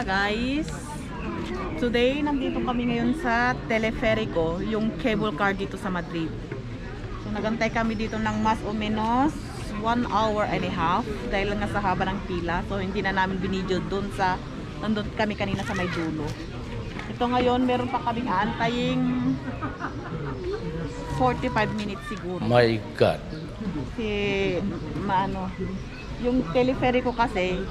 guys. Today, nandito kami ngayon sa Teleferico, yung cable car dito sa Madrid. So, nagantay kami dito ng mas o menos 1 hour and a half dahil nga sa haba ng pila. So, hindi na namin binidyo doon sa, nandun kami kanina sa may dulo. Ito ngayon, meron pa kaming aantayin 45 minutes siguro. My God. Kasi, yung Teleferico kasi,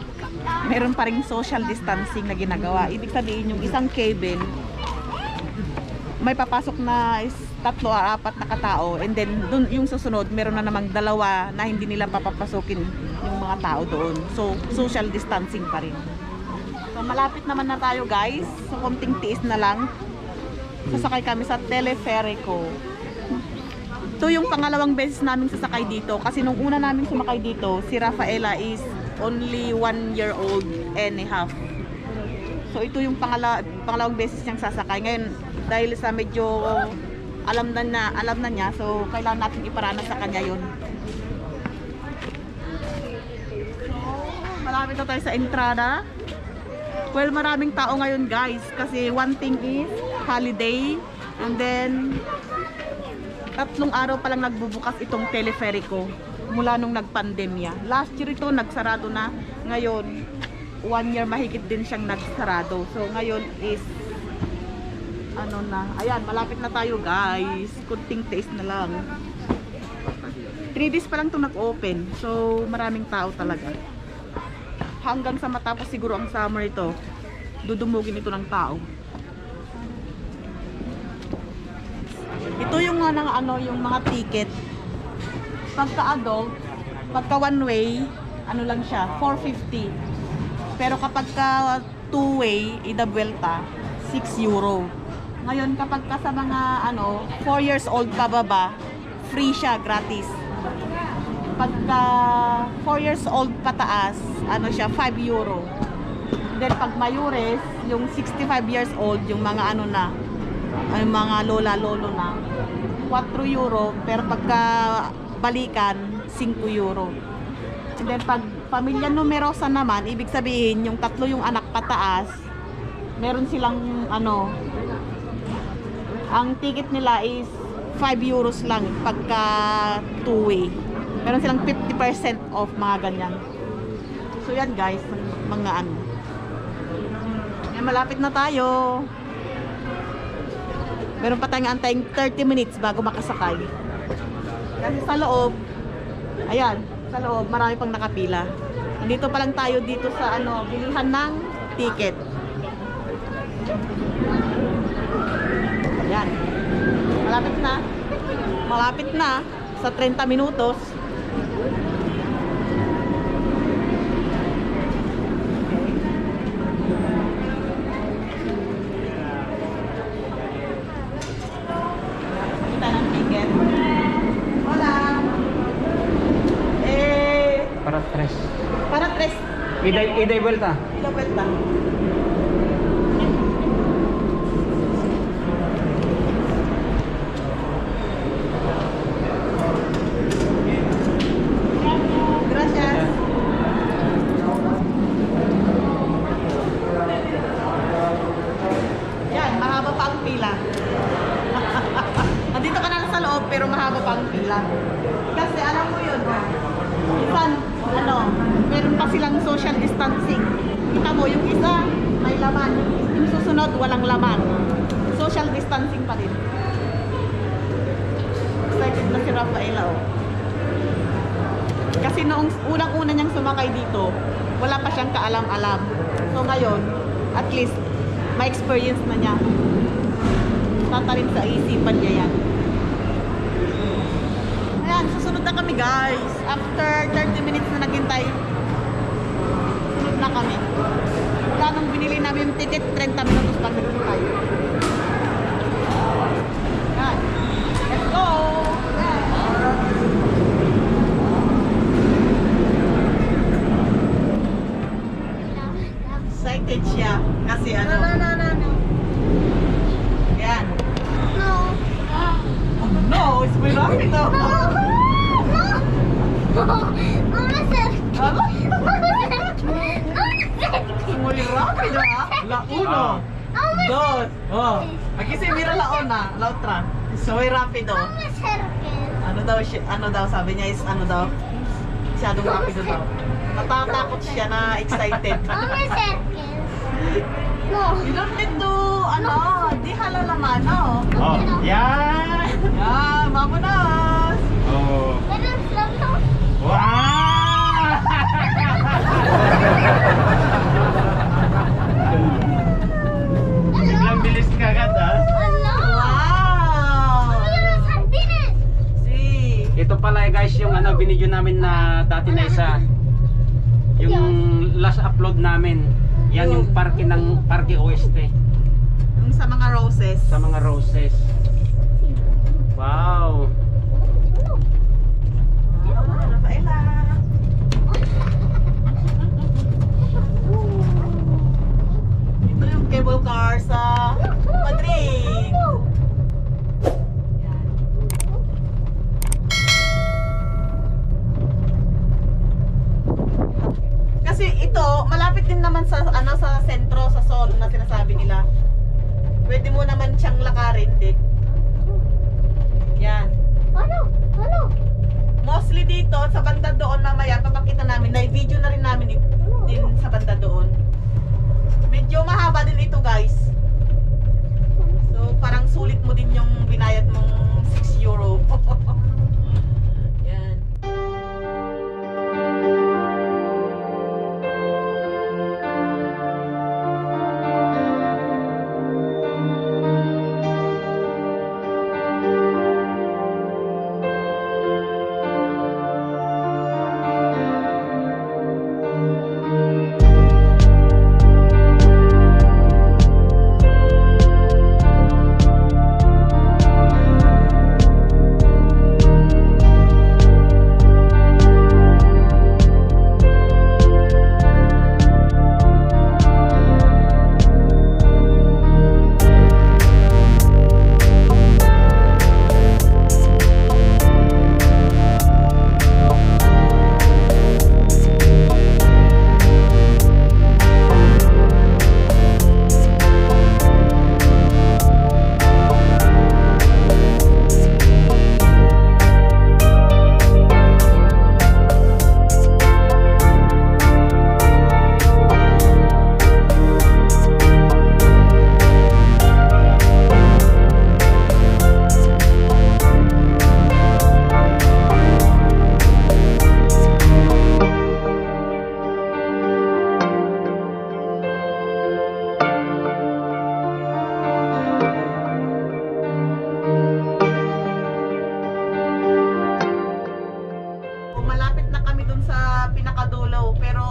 meron pa ring social distancing na ginagawa. Ibig sabihin, yung isang cable, may papasok na 3 o 4 na katao, and then dun, yung susunod, meron na namang 2 na hindi nila papapasukin yung mga tao doon. So, social distancing pa rin. So, malapit naman na tayo guys. So, konting tiis na lang. Sasakay kami sa Teleferico. Ito yung pangalawang beses namin sasakay dito kasi nung una namin sumakay dito, si Rafaela is only 1 year old and a half. So ito yung pangalawang beses niyang sasakay. Ngayon, dahil sa medyo alam na niya, so kailangan natin iparana sa kanya yun. So, malapit na tayo sa entrada. Well, maraming tao ngayon guys kasi one thing is holiday, and then 3 araw pa lang nagbubukas itong Teleferico mula nung nagpandemya. Last year ito nagsarado na. Ngayon 1 year mahigit din siyang nagsarado. So ngayon is ano na. Ayan, malapit na tayo guys. Kunting taste na lang. 3 days pa lang ito nag-open. So maraming tao talaga. Hanggang sa matapos siguro ang summer ito, dudumugin ito ng tao. Ito yung yung mga ticket. Pagka adult, pagka one way, ano lang siya, 450. Pero kapag ka two way, ida vuelta, 6 euro. Ngayon kapag ka sa mga 4 years old pababa, free siya, gratis. Pagka 4 years old pataas, siya, 5 euro. Then pag mayores, yung 65 years old, yung mga ay mga lola-lolo na, 4 euro, pero pagka balikan 5 euro. And then pag pamilya numerosa naman, ibig sabihin yung 3 yung anak pataas, meron silang ang ticket nila is 5 euros lang pagka 2-way. Meron silang 50% off, mga ganyan. So yan guys, mga yan, malapit na tayo. Meron pa tayong antayin 30 minutes bago makasakay. Kasi sa loob, ayan, sa loob marami pang nakapila. Nandito pa lang tayo dito sa bilihan ng ticket. Ayan. Malapit na. Malapit na sa 30 minutos. Para tres. Ida y vuelta. Ida vuelta. Gracias. Yan, mahaba pa ang pila. Nandito ka na sa loob pero mahaba pa ang pila. Kasi alam mo yun, isan, meron pa silang social distancing. Kita mo, yung isa may laman, yung susunod walang laman. Social distancing pa rin. Excited na si Rafaela, Kasi noong unang-una niyang sumakay dito, wala pa siyang kaalam-alam. So ngayon, at least may experience na niya. Tatarin sa isipan niya yan. Ayan, susunod na kami guys. After 30 minutes na naghintay, sunod na kami. Wala nung binili namin yung ticket, 30 minutos pa naghintay. Ayan. Let's go! Excited siya. Kasi No. Ayan. No. Oh no, it's very rapid though. Mama said. Muy rápido, ¿ah? La uno. Dos. Oh. Aquí si mira la una, la otra. Soy rapido. Ano daw sabi niya is ano daw? Masyadong rapido daw. Natatakot siya na excited. You don't need to, di halala mano. Oh, yan! Yan, mamunas! Oh. Wow! Biglang bilis ka agad, ha? Wow! Si. Ito pala guys yung binidyo namin na dati na isa. Yung last upload namin. Yan yung parke ng Parque Oeste. Yung sa mga roses. Sa mga roses. Wow! Rafaela. Ito yung cable car sa Madrid. Yan. Kasi ito, malapit din naman sa sa sentro, sa Sol na sinasabi nila. Pwede mo naman siyang lakarin din. Yan. Mostly dito, sa banda doon mamaya, papakita namin, na-video na rin namin din sa banda doon. Medyo mahaba din ito guys. So parang sulit mo din yung binayad mong 6 euro. Yan. Malapit na kami dun sa pinakadulo, pero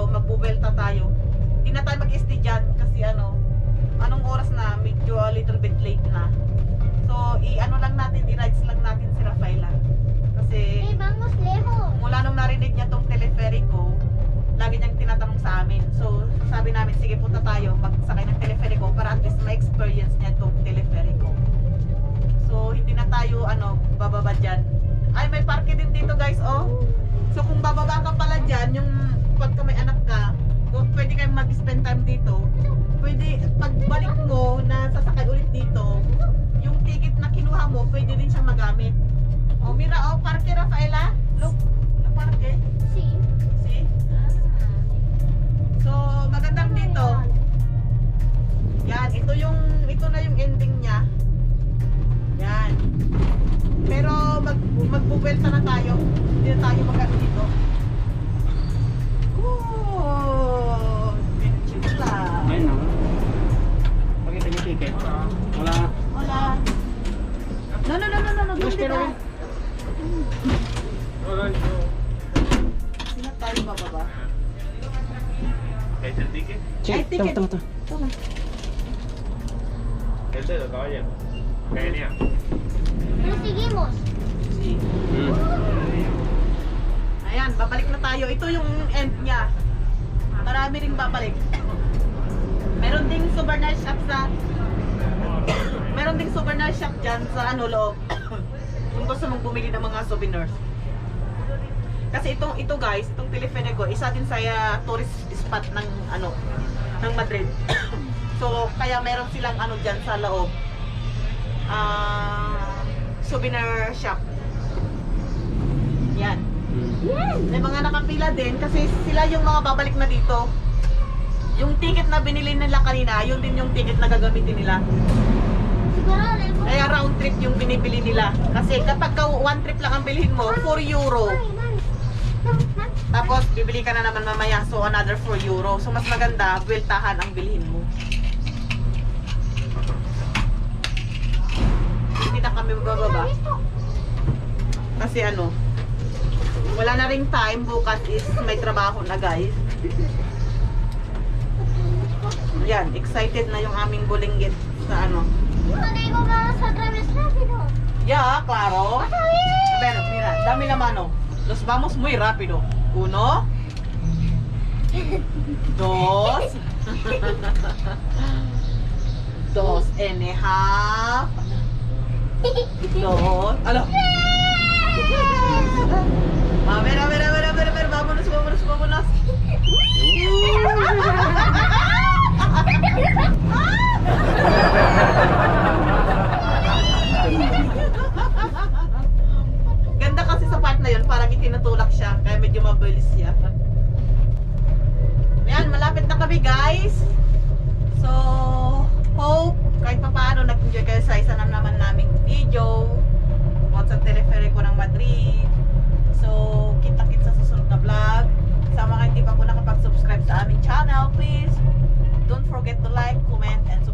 magbuwelta tayo. Hindi na tayo mag-stay dyan kasi anong oras na, medyo a little bit late na. So i-rides lang natin si Rafaela. Kasi mula nung narinig niya tong teleferiko, lagi niyang tinatanong sa amin. So sabi namin, sige punta tayo, magsakay ng teleferiko para at least ma-experience niya tong teleferiko. So hindi na tayo bababa dyan. Ay, may parke din dito guys, oh. So kung bababa ka pala dyan, yung pagka may anak ka, kung pwede kayong mag-spend time dito, pwede, pagbalik mo na sasakay ulit dito, yung ticket na kinuha mo, pwede din siyang magamit. Oh, mira, oh, parke Rafaela. Look, na parke. See? So, magandang dito. Yan, ito na yung ending niya. Yan. Pero magbuwelta na tayo. Hindi na tayo dito. Oh, chula. Ayun na. Pakita niyo ticket. Wala. No. Doon dito. Sino tayo bababa? ¿Es el ticket? Ay, ticket. Tama. El dedo, caballero. Genial. Seguimos. Ayan, babalik na tayo. Ito yung end niya. Marami ring babalik. Meron ding souvenir shop dyan sa loob. Kung gusto mong bumili ng mga souvenirs. Kasi ito guys, itong Teleférico, isa din sa tourist spot ng ng Madrid. So, kaya meron silang ano dyan sa loob. Souvenir shop. Yan. May mga nakapila din kasi sila yung mga babalik na dito. Yung ticket na binili nila kanina, yun din yung ticket na gagamitin nila. Kaya round trip yung binibili nila. Kasi kapag one trip lang ang bilhin mo, 4 euro. Tapos bibili ka na naman mamaya, so another 4 euro. So mas maganda, buweltahan ang bilhin mo. Hindi na kami bababa. Kasi ano, wala na ring time, bukas is may trabaho na guys. Yan, excited na yung aming bulinggit sa ano. Digo vamos otra vez rápido. Ya, claro. Pero mira, dame la mano. Los vamos muy rápido. 1 2 2 and a half 2 Alo. A ver, vámonos, vámonos, vámonos. Ganda kasi sa part na yun, parang itinutulak siya, kaya medyo mabilis siya. Ayan, malapit na kami guys. So, hope kahit pa paano nag-enjoy kayo sa isa na naman naming video about sa teleferiko ng Madrid. So, kita-kits sa susunod na vlog. Sa mga hindi pa po nakapag-subscribe sa aming channel, please don't forget to like, comment, and